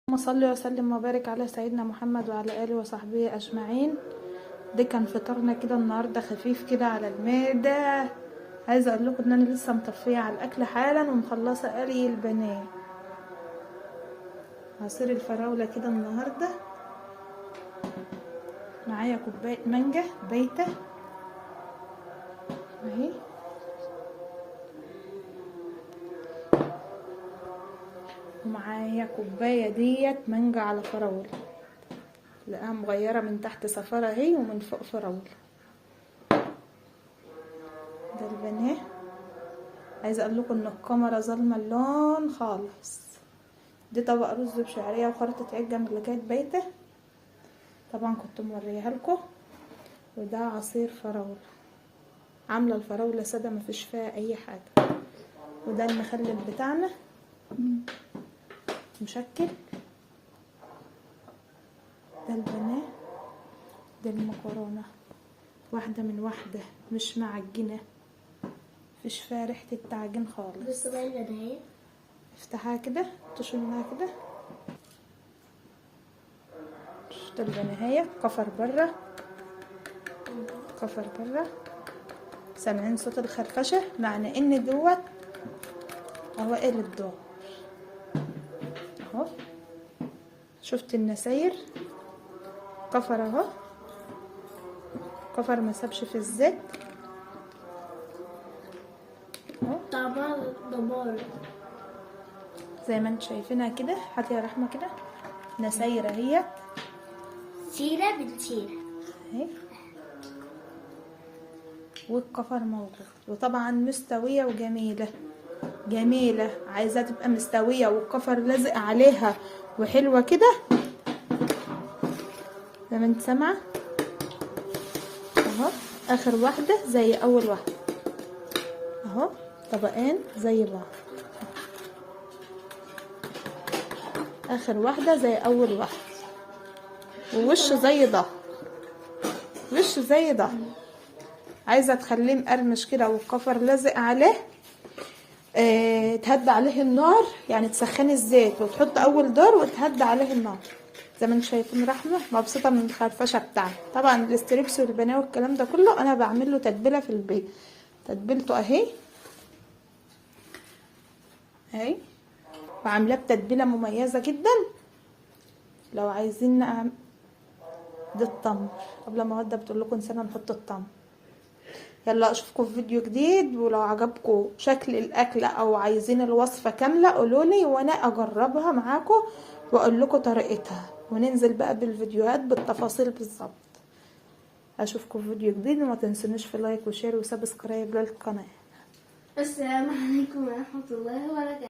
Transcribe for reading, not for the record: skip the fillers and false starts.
اللهم صل وسلم وبارك على سيدنا محمد وعلى اله وصحبه اجمعين. ده كان فطارنا كده النهارده، خفيف كده على المعدة. عايزه اقول لكم ان انا لسه مطفيه على الاكل حالا ومخلصه قلي البانيه، عصير الفراوله كده النهارده. معايا كوباية مانجا بايته اهي، ومعايا كوباية ديت مانجا على فراوله، لقاها مغيرة من تحت صفارة اهي ومن فوق فراوله. ده البانيه. عايزه اقول لكم ان الكاميرا ظالمه اللون خالص. دي طبق رز بشعريه وخرطه عجة من اللي كانت بايته، طبعا كنت موريها لكم. وده عصير فراوله، عامله الفراوله ساده مفيش فيها اي حاجة. وده المخلل بتاعنا مشكل. ده البانيه، ده المكرونه، واحدة من واحدة مش معجنه، مفيش فيها ريحه التعجين خالص. بصوا بقى البانيه، افتحها كده تشمها كده. شفت البانيه كفر بره، كفر بره. سامعين صوت الخرفشه؟ معنى ان دوت اوائل الدور اهو. شفت النساير كفر اهو، كفر ما سابش في الزيت اهو. طعمها دمار زي ما انتم شايفينها كده. هاتي يا رحمه كده نساير اهي، سيره بالسيرة اهي، والكفر موجود. وطبعا مستوية وجميلة جميلة، عايزه تبقى مستوية والكفر لازق عليها وحلوه كده زي ما انت سامعه اهو. اخر واحدة زي اول واحدة اهو، طبقين زي بعض. اخر واحدة زي اول واحدة، ووش زي ده، وش زي ده. عايزه تخليه مقرمش كده والكفر لازق عليه. تهدي عليه النار، يعني تسخني الزيت وتحط اول دور وتهدي عليه النار. زي ما انتم شايفين رحمه مبسوطة من الخرفشه بتاعها. طبعا الاستريبس والبانيه والكلام ده كله انا بعمل له تتبيله في البيت. تتبيلته اهي اهي، وعاملاه بتتبيله مميزة جدا. لو عايزين ده التمر، قبل ما اودي بتقول لكم نسينا نحط التمر. يلا اشوفكم في فيديو جديد. ولو عجبكم شكل الاكل او عايزين الوصفة كاملة قولولي وانا اجربها معاكم واقول لكم طريقتها، وننزل بقى بالفيديوهات بالتفاصيل بالظبط. اشوفكم في فيديو جديد، وما تنسونيش في like و share و subscribe للقناة. السلام عليكم ورحمة الله وبركاته.